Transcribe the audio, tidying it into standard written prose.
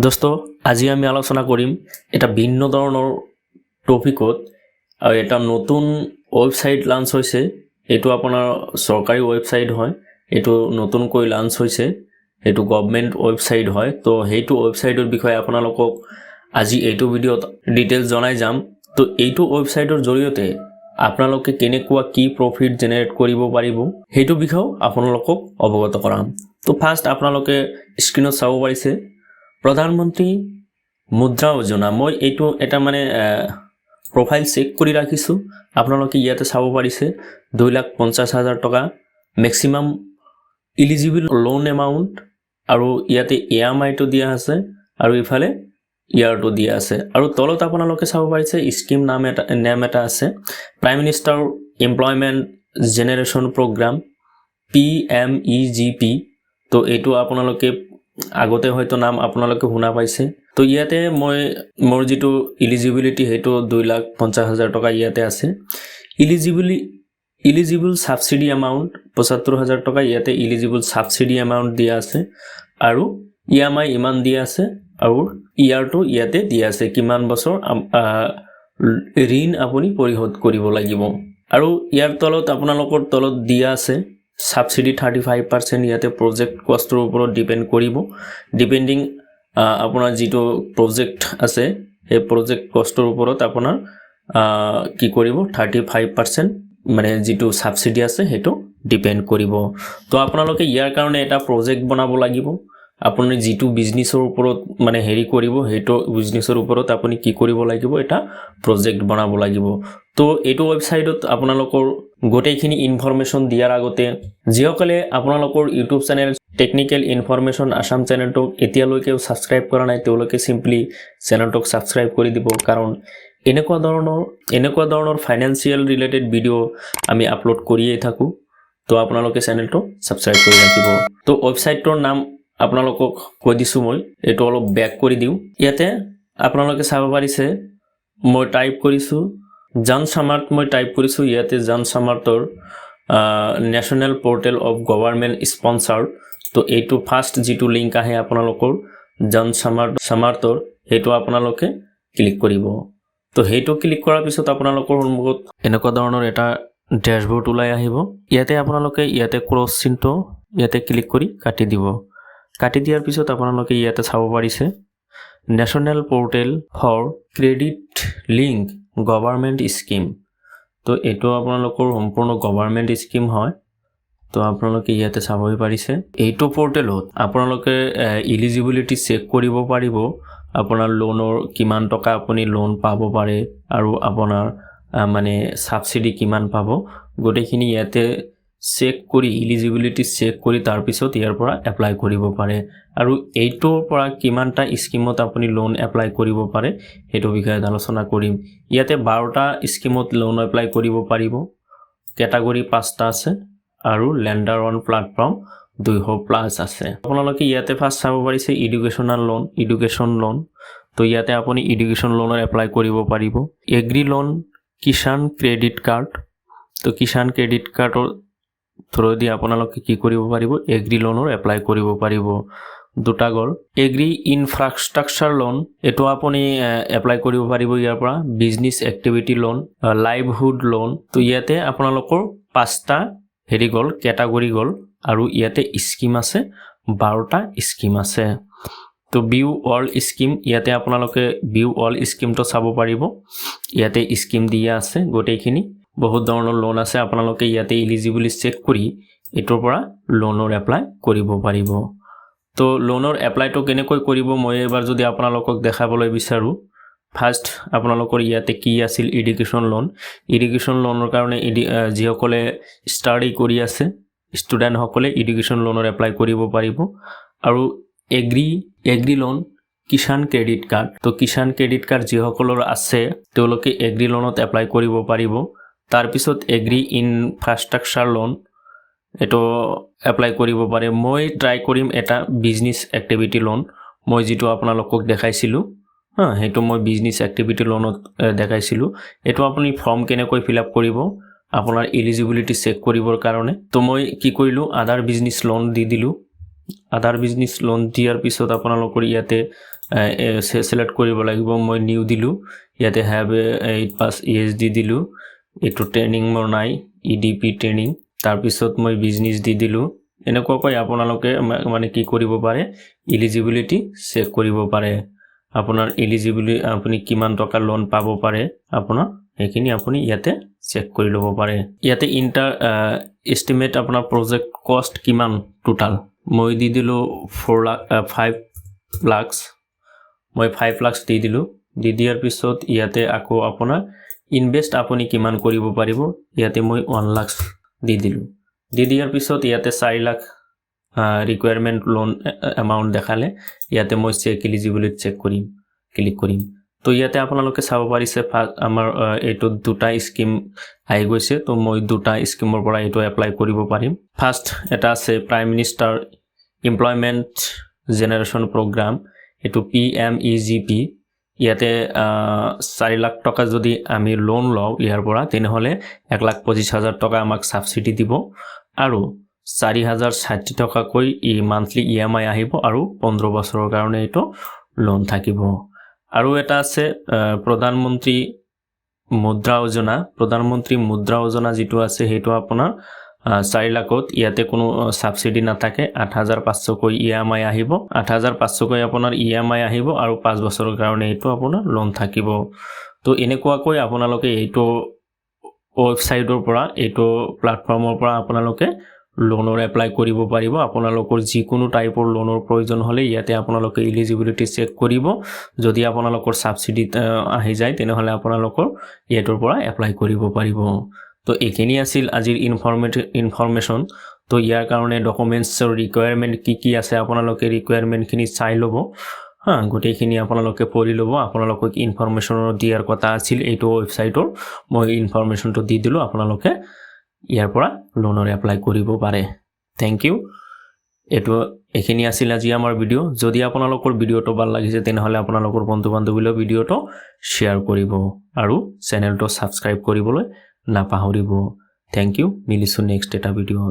দোস্ত, আজি আমি আলোচনা কৰিম এটা ভিন্ন ধৰণৰ টপিকত আৰু এটা নতুন ৱেবছাইট লাঞ্চ হৈছে। এইটো আপোনাৰ চৰকাৰী ৱেবছাইট হয়। এইটো নতুনকৈ লাঞ্চ হৈছে। এইটো গভমেণ্ট ৱেবছাইট হয়। তো সেইটো ৱেবছাইটৰ বিষয়ে আপোনালোকক আজি এইটো ভিডিঅ'ত ডিটেইলছ জনাই যাম। তো এইটো ৱেবছাইটৰ জৰিয়তে আপোনালোকে কেনেকুৱা কি প্ৰফিট জেনেৰেট কৰিব পাৰিব, সেইটো বিষয়েও আপোনালোকক অৱগত কৰাম। তো ফাৰ্ষ্ট আপোনালোকে স্ক্ৰীণত চাব পাৰিছে প্ৰধানমন্ত্ৰী মুদ্ৰা যোজনা। মই এইটো এটা মানে প্ৰফাইল চেক কৰি ৰাখিছোঁ। আপোনালোকে ইয়াতে চাব পাৰিছে 2,50,000 টকা মেক্সিমাম ইলিজিবল লোন এমাউণ্ট আৰু ইয়াতে ইএমআইটো দিয়া আছে আৰু ইফালে ইয়াৰটো দিয়া আছে। আৰু তলত আপোনালোকে চাব পাৰিছে স্কিম নাম এটা আছে, Prime Minister Employment Generation Programme, PMEGP। তো এইটো আপোনালোকে আগতে হয়তো নাম আপোনালোকে শুনা পাইছে। তো ইয়াতে মই মোৰ যিটো ইলিজিবিলিটি, সেইটো 2,50,000 টকা ইয়াতে আছে। ইলিজিবল ছাবচিডি এমাউণ্ট 75,000 টকা, ইয়াতে ইলিজিবল ছাবচিডি এমাউণ্ট দিয়া আছে আৰু ইএমআই ইমান দিয়া আছে আৰু ইয়াৰটো ইয়াতে দিয়া আছে, কিমান বছৰ ঋণ আপুনি পৰিশোধ কৰিব লাগিব। আৰু ইয়াৰ তলত আপোনালোকৰ তলত দিয়া আছে ছাবচিডি 35%। ইয়াতে প্ৰজেক্ট কষ্টৰ ওপৰত ডিপেণ্ড কৰিব। ডিপেণ্ডিং আপোনাৰ যিটো প্ৰজেক্ট আছে, সেই প্ৰজেক্ট কষ্টৰ ওপৰত আপোনাৰ কি কৰিব, 35% মানে যিটো ছাবচিডি আছে, সেইটো ডিপেণ্ড কৰিব। তো আপোনালোকে ইয়াৰ কাৰণে এটা প্ৰজেক্ট বনাব লাগিব। আপুনি যিটো বিজনেছৰ ওপৰত মানে হেৰি কৰিব, সেইটো বিজনেছৰ ওপৰত আপুনি কি কৰিব লাগিব, এটা প্ৰজেক্ট বনাব লাগিব। তো এইটো ৱেবছাইটত আপোনালোকৰ গোটেইখিনি ইনফৰমেশ্যন দিয়াৰ আগতে যিসকলে আপোনালোকৰ YouTube channel technical information Assam চেনেলটোক এতিয়ালৈকেও ছাবস্ক্ৰাইব কৰা নাই, তেওঁলোকে চিম্পলি চেনেলটোক ছাবস্ক্ৰাইব কৰি দিব, কাৰণ এনেকুৱা ধৰণৰ ফাইনেন্সিয়েল ৰিলেটেড ভিডিঅ' আমি আপলোড কৰিয়েই থাকোঁ। তো আপোনালোকে চেনেলটো ছাবস্ক্ৰাইব কৰি ৰাখিব। তো ৱেবছাইটটোৰ নাম আপোনালোকক কৈ দিছোঁ মই। এইটো অলপ বেক কৰি দিওঁ। ইয়াতে আপোনালোকে চাব পাৰিছে, মই টাইপ কৰিছোঁ জন সামাৰ্থ। মই টাইপ কৰিছোঁ ইয়াতে জন সামাৰ্থৰ National Portal of Government Sponsored। তো এইটো ফাৰ্ষ্ট যিটো লিংক আহে আপোনালোকৰ জন সামাৰ্থৰ, সেইটো আপোনালোকে ক্লিক কৰিব। তো সেইটো ক্লিক কৰাৰ পিছত আপোনালোকৰ সন্মুখত এনেকুৱা ধৰণৰ এটা ডেছবৰ্ড ওলাই আহিব। ইয়াতে আপোনালোকে ইয়াতে ক্ৰছ চিনটো ইয়াতে ক্লিক কৰি কাটি দিব। কাটি দিয়াৰ পিছত আপোনালোকে ইয়াতে চাব পাৰিছে National Portal for Credit Link Government Scheme। তো এইটো আপোনালোকৰ সম্পূৰ্ণ গভাৰমেণ্ট স্কিম হয়। তো আপোনালোকে ইয়াতে চাবই পাৰিছে, এইটো পৰ্টেলত আপোনালোকে ইলিজিবিলিটি চেক কৰিব পাৰিব, আপোনাৰ লোনৰ কিমান টকা আপুনি লোন পাব পাৰে আৰু আপোনাৰ মানে ছাবচিডি কিমান পাব, গোটেইখিনি ইয়াতে চেক কৰি, ইলিজিবিলিটি চেক কৰি তাৰপিছত ইয়াৰ পৰা এপ্লাই কৰিব পাৰে। আৰু এইটোৰ পৰা কিমানটা স্কিমত আপুনি লোন এপ্লাই কৰিব পাৰে, সেইটো বিষয়ত আলোচনা কৰিম। ইয়াতে 12টা স্কিমত লোন এপ্লাই কৰিব পাৰিব। কেটাগৰী পাঁচটা আছে আৰু লেণ্ডাৰ অন প্লেটফৰ্ম 200 প্লাছ আছে। আপোনালোকে ইয়াতে ফাৰ্ষ্ট চাব পাৰিছে এডুকেশ্যনেল লোন, এডুকেশ্যন লোন। তো ইয়াতে আপুনি এডুকেশ্যন লোনৰ এপ্লাই কৰিব পাৰিব। Agri loan, Kisan credit card. তো কিষাণ ক্ৰেডিট কাৰ্ডৰ থ্ৰুৱেদি আপোনালোকে কি কৰিব পাৰিব? এগ্ৰি লোনৰ এপ্লাই কৰিব পাৰিব। দুটা গ'ল। এগ্ৰি ইনফ্ৰাষ্ট্ৰাকচাৰ লোন, এইটো আপুনি এপ্লাই কৰিব পাৰিব ইয়াৰ পৰা। Business activity loan, livelihood loan। তো ইয়াতে আপোনালোকৰ পাঁচটা হেৰি গ'ল, কেটাগৰী গ'ল আৰু ইয়াতে স্কিম আছে, 12টা স্কিম আছে। তো ভিউ অল স্কিম, ইয়াতে আপোনালোকে ভিউ অল স্কিমটো চাব পাৰিব। ইয়াতে স্কিম দিয়া আছে গোটেইখিনি। বহুত ধৰণৰ লোন আছে। আপোনালোকে ইয়াতে ইলিজিবিলিটি চেক কৰি এইটোৰ পৰা লোনৰ এপ্লাই কৰিব পাৰিব। তো লোনৰ এপ্লাইটো কেনেকৈ কৰিব, মই এবাৰ যদি আপোনালোকক দেখাবলৈ বিচাৰোঁ। ফাৰ্ষ্ট আপোনালোকৰ ইয়াতে কি আছিল? Education loan. এডুকেশ্যন লোনৰ কাৰণে যিসকলে ষ্টাডি কৰি আছে, ষ্টুডেণ্টসকলে এডুকেশ্যন লোনৰ এপ্লাই কৰিব পাৰিব। আৰু agri loan, Kisan credit card. তো কিষাণ ক্ৰেডিট কাৰ্ড যিসকলৰ আছে, তেওঁলোকে এগ্ৰি লোনত এপ্লাই কৰিব পাৰিব। তাৰপিছত এগ্ৰি ইনফ্ৰাষ্ট্ৰাকচাৰ লোন, এইটো এপ্লাই কৰিব পাৰে। মই ট্ৰাই কৰিম এটা বিজনেছ এক্টিভিটি লোন। মই যিটো আপোনালোকক দেখাইছিলোঁ, হা, সেইটো মই বিজনেছ এক্টিভিটি লোনত দেখাইছিলোঁ। এইটো আপুনি ফৰ্ম কেনেকৈ ফিল আপ কৰিব আপোনাৰ এলিজিবিলিটি চেক কৰিবৰ কাৰণে। তো মই কি কৰিলোঁ? আদাৰ বিজনেছ লোন দি দিলোঁ। আদাৰ বিজনেছ লোন দিয়াৰ পিছত আপোনালোকৰ ইয়াতে চিলেক্ট কৰিব লাগিব। মই নিউ দিলোঁ। ইয়াতে have 8 pass য়েছ দি দিলোঁ। এইটো ট্ৰেইনিং মোৰ নাই, ইডিপি ট্ৰেইনিং। তাৰপিছত মই বিজনেছ দি দিলোঁ। এনেকুৱাকৈ আপোনালোকে মানে কি কৰিব পাৰে, ইলিজিবিলিটি চেক কৰিব পাৰে। আপোনাৰ এলিজিবিলি আপুনি কিমান টকা লোন পাব পাৰে আপোনাৰ, সেইখিনি আপুনি ইয়াতে চেক কৰি ল'ব পাৰে। ইয়াতে ইণ্টাৰ এষ্টিমেট আপোনাৰ প্ৰজেক্ট কষ্ট কিমান টোটাল, মই দি দিলোঁ 4 লাখ, 5 লাখছ। মই 5 লাখছ দি দিলোঁ। দি দিয়াৰ পিছত ইয়াতে আকৌ আপোনাৰ ইনভেষ্ট আপুনি কিমান কৰিব পাৰিব, ইয়াতে মই 1 লাখছ দি দিলোঁ। দি দিয়াৰ পিছত ইয়াতে 4 লাখ ৰিকুৱাৰমেণ্ট লোন এমাউণ্ট দেখালে। ইয়াতে মই চেক এলিজিবিলিটি চেক কৰিম, ক্লিক কৰিম। তো ইয়াতে আপোনালোকে চাব পাৰিছে, আমাৰ এইটোত দুটা স্কিম আহি গৈছে। তো মই দুটা স্কিমৰ পৰা এইটো এপ্লাই কৰিব পাৰিম। ফাৰ্ষ্ট এটা আছে Prime Minister Employment Generation Programme, এইটো পিএমইজিপি। ইয়াতে 4 লাখ টকা যদি আমি লোন লওঁ ইয়াৰ পৰা, তেনেহ'লে 1,25,000 টকা আমাক ছাবচিডি দিব আৰু 4,060 টকাকৈ ই মান্থলি ইএমআই আহিব আৰু 15 বছৰৰ কাৰণে এইটো লোন থাকিব। আৰু এটা আছে প্ৰধানমন্ত্ৰী মুদ্ৰা যোজনা। প্ৰধানমন্ত্ৰী মুদ্ৰা যোজনা যিটো আছে, সেইটো আপোনাৰ 4 লাখত ইয়াতে কোনো ছাবচিডি নাথাকে। 8,500কৈ ইএমআই আহিব। 8,500কৈ আপোনাৰ ইএমআই আহিব আৰু 5 বছৰৰ কাৰণে এইটো আপোনাৰ লোন থাকিব। তো এনেকুৱাকৈ আপোনালোকে এইটো ৱেবছাইটৰ পৰা, এইটো প্লেটফৰ্মৰ পৰা আপোনালোকে লোনৰ এপ্লাই কৰিব পাৰিব। আপোনালোকৰ যিকোনো টাইপৰ লোনৰ প্ৰয়োজন হ'লে ইয়াতে আপোনালোকে ইলিজিবিলিটি চেক কৰিব। যদি আপোনালোকৰ ছাবচিডিত আহি যায়, তেনেহ'লে আপোনালোকৰ এইটোৰ পৰা এপ্লাই কৰিব পাৰিব। তো এইখিনি আছিল আজিৰ ইনফৰমেশ্যন। তো ইয়াৰ কাৰণে ডকুমেণ্টছৰ ৰিকুৱাৰমেণ্ট কি কি আছে, আপোনালোকে ৰিকুৱাৰমেণ্টখিনি চাই ল'ব। হা, গোটেইখিনি আপোনালোকে পঢ়ি ল'ব। আপোনালোকক ইনফৰমেশ্যনৰ দিয়াৰ কথা আছিল এইটো ৱেবছাইটৰ, মই ইনফৰমেশ্যনটো দি দিলোঁ। আপোনালোকে ইয়াৰ পৰা লোনৰ এপ্লাই কৰিব পাৰে। Thank U. এইখিনি আছিল আজি আমাৰ ভিডিঅ'। যদি আপোনালোকৰ ভিডিঅ'টো ভাল লাগিছে, তেনেহ'লে আপোনালোকৰ বন্ধু বান্ধৱীলৈ ভিডিঅ'টো শ্বেয়াৰ কৰিব আৰু চেনেলটো ছাবস্ক্ৰাইব কৰিবলৈ নাপাহৰিব। Thank U. মিলিছোঁ নেক্সট এটা ভিডিঅ'ত।